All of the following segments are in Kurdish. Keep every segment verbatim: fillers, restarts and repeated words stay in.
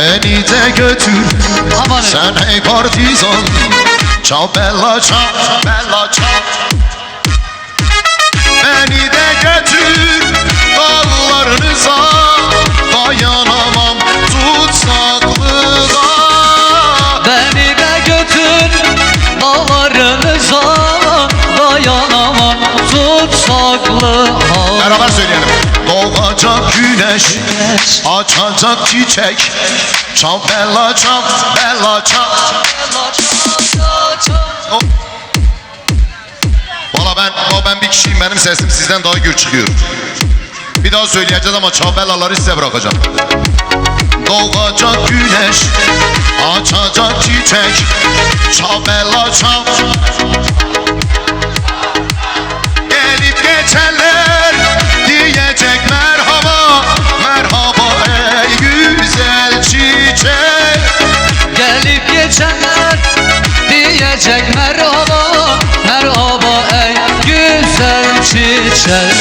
Beni de götür, aman, sen ey partizan. Çal bella çal, bella çal. Beni de götür dağlarınıza, dayanamam tutsaklığa. Beni de götür dağlarınıza, dayanamam tutsaklığa. Beraber söyleyelim. Doğacak güneş, açacak çiçek. Çal bella çal, bella çal. Valla ben, o ben bir kişiyim, benim sesim sizden daha gür çıkıyor. Bir daha söyleyeceğiz ama çal bellaları size bırakacağım. Doğacak güneş, açacak çiçek. Çal bella çal. Gelip geçenler diyecek merhaba, merhaba ey güzel çiçek. Gelip geçenler diyecek merhaba, merhaba ey güzel çiçek.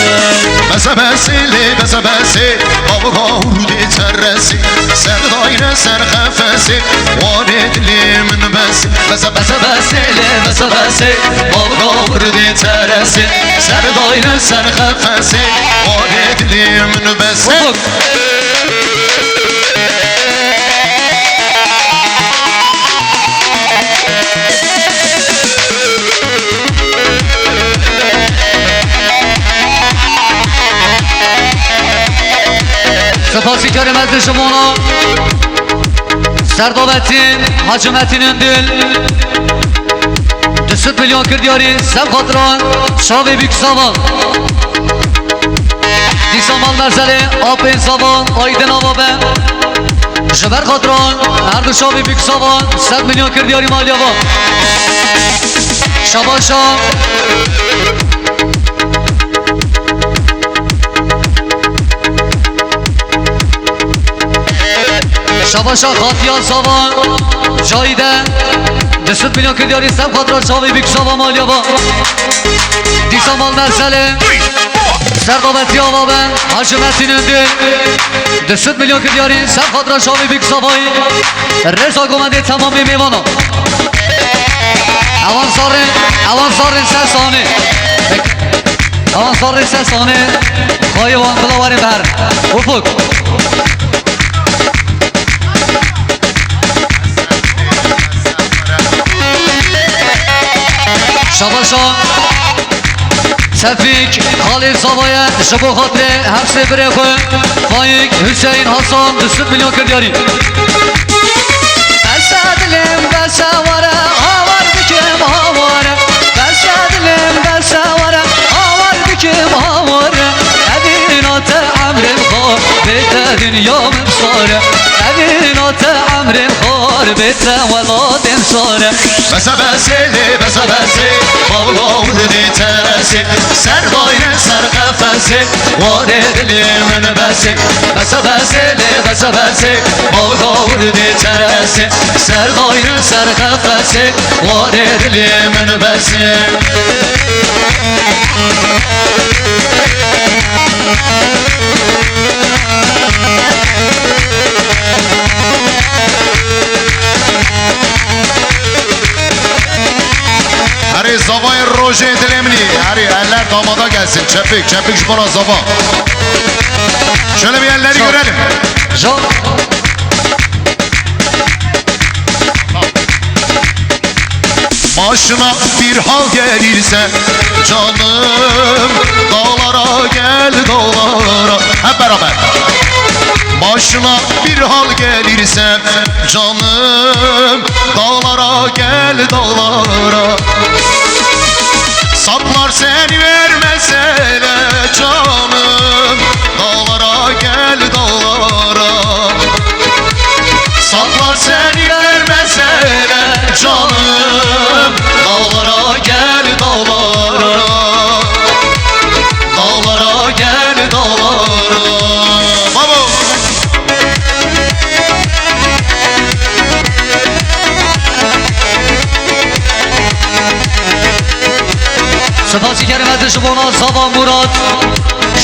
Bese besili, bese besi, bavga vurdu teresi, ser daire ser kafesi, vare dilimin besi. Bese, bese, bese, le, bese, bese, bavga vurdu teresi, ser daire ser kafesi, vare dilimin besi. Ufuk. Spasikarê me ji bona Serdavêtî Hacî Metîn Endil, du sed milyon kir diyarî, ser xatira çavê Bîk Zava. Dîsa mal merzelê apên Zava, Aydin ava be. Ji ber xatira her du çavê Bîk Zava, sed milyon kir diyarî maliya va. Şabaşa. Şabaşa Xatiya Zava, Cahide, du sed milyon kir diyarî, ser xatira çavê Bîk Zava maliya va. Dîsa mal merzelê, Serdavêtî ava be, Hacî Metîn Endil, du sed milyon kir diyarî, ser xatira çavê Bîk Zavayî. Rêza gomendê temamê mêvana. Ewan zarê, ewan zarê ser sahne. Ewan zarê ser sahne. Xwayê wan bila warê ber. Ufuk. Şabaşa. Tevfîk, xalê Zavayê, ji bo xatirê her sê birê xwe, Faîk, Hüseyin, Hasan, du sed milyon kir diyarî. Bese dilêm bese were, awar dikim aware. Bese dilêm bese were, awar dikim aware. Evîna te emrê xwe, bê te dinya min sare. Evîna te emrê xwe, bê te welatê min sare. Bese besê lê, bese besê, bavga vurdî teresê. Ser daîne ser qefesê, warê dilê min besê. Bese besê lê, bese besê, bavga vurdî teresê. Ser daîne ser qefesê, warê dilê min besê. Erê zavayê rojê dilê min î. Erê, eller damada gelsin. Çepik, çepik ji bona zava. Şöyle bir elleri görelim. Çok. Başına bir hal gelirse canım, dağlara gel, dağlara. Hep beraber. Başına bir hal gelirse canım, dağlara gel, dağlara. Saplar seni vermeseler canım, dağlara gel, dağlara. Saplar seni vermeseler canım, dağlara gel, dağlara. Dağlara gel, dağlara. Babo! Spasî kerime ji bona Zava Murat.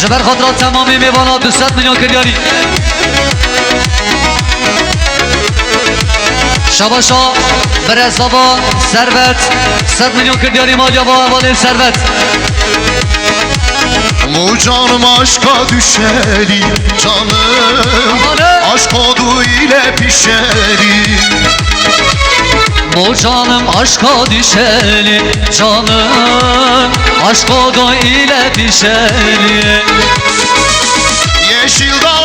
Ji ber xatira temamê mêvana du sed milyon kir diyarî. Şabaşa, Berezava, Servet, sed milyon kir diyarî maliya va hevalên Servet. Mo canım aşka düşeli canım. Aman. Aşk odu ile pişeli. Mo canım aşka düşeli canım, aşk odu ile pişeli. Yeşil dağ